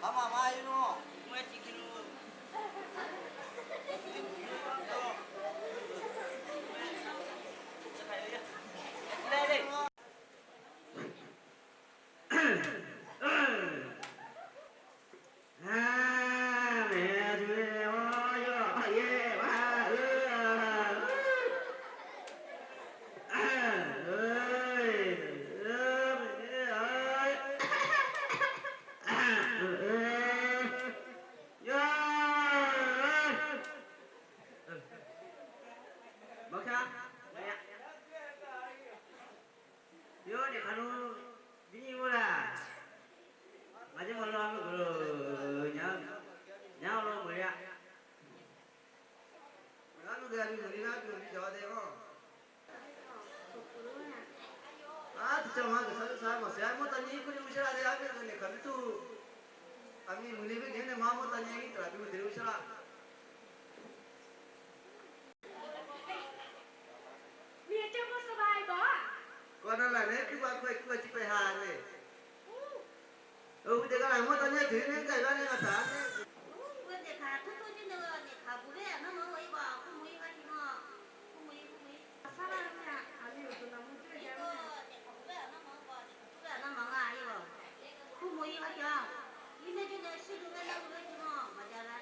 Ama mayu no, mue tikinu. Yo, ni kanu bini mula. Maje mula mula. Nyau, nyau lo mula. Kanu gari mula, kanu jawa de mo. Ah, tu cuma ke satu sama. Saya mau tanya ikut di usia ada apa ni kami tu. Kami mula ni mau tanya ini tapi mau dari usia. ເມຍເຈົ້າບໍ່ສະບາຍບໍ່? ກໍນັ້ນລະເດ້ ຄືວ່າຂ້ອຍ ຂ້ອຍຊິໄປຫາເດ້. ເອີ ເດີກະຫຼາຍໝົດຕອນນີ້ ຖືເງິນໃກ້ບ້ານໃນມາສານເດ້. ເພິ່ນເດຂາທຸກຄົນຢູ່ເດີ ເດຂາບຸເວນຳເຮົາອີກວ່າ ຄຸມຸຍວ່າທີ່ເນາະ ຄຸມຸຍ ຄຸມຸຍ ສາລາຍາ ອາລີ ອຸຕຸນາມຸ ເດຂາບຸເວນຳເຮົາອີກວ່າ ເດຂາບຸເວນຳເຮົາອີກວ່າ ຄຸມຸຍວ່າທີ່ເນາະ ອີເມຈິເນຊິ ດູເວນຳເຮົາທີ່ເນາະ ມາຈາລາ.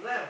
ແລ້ວ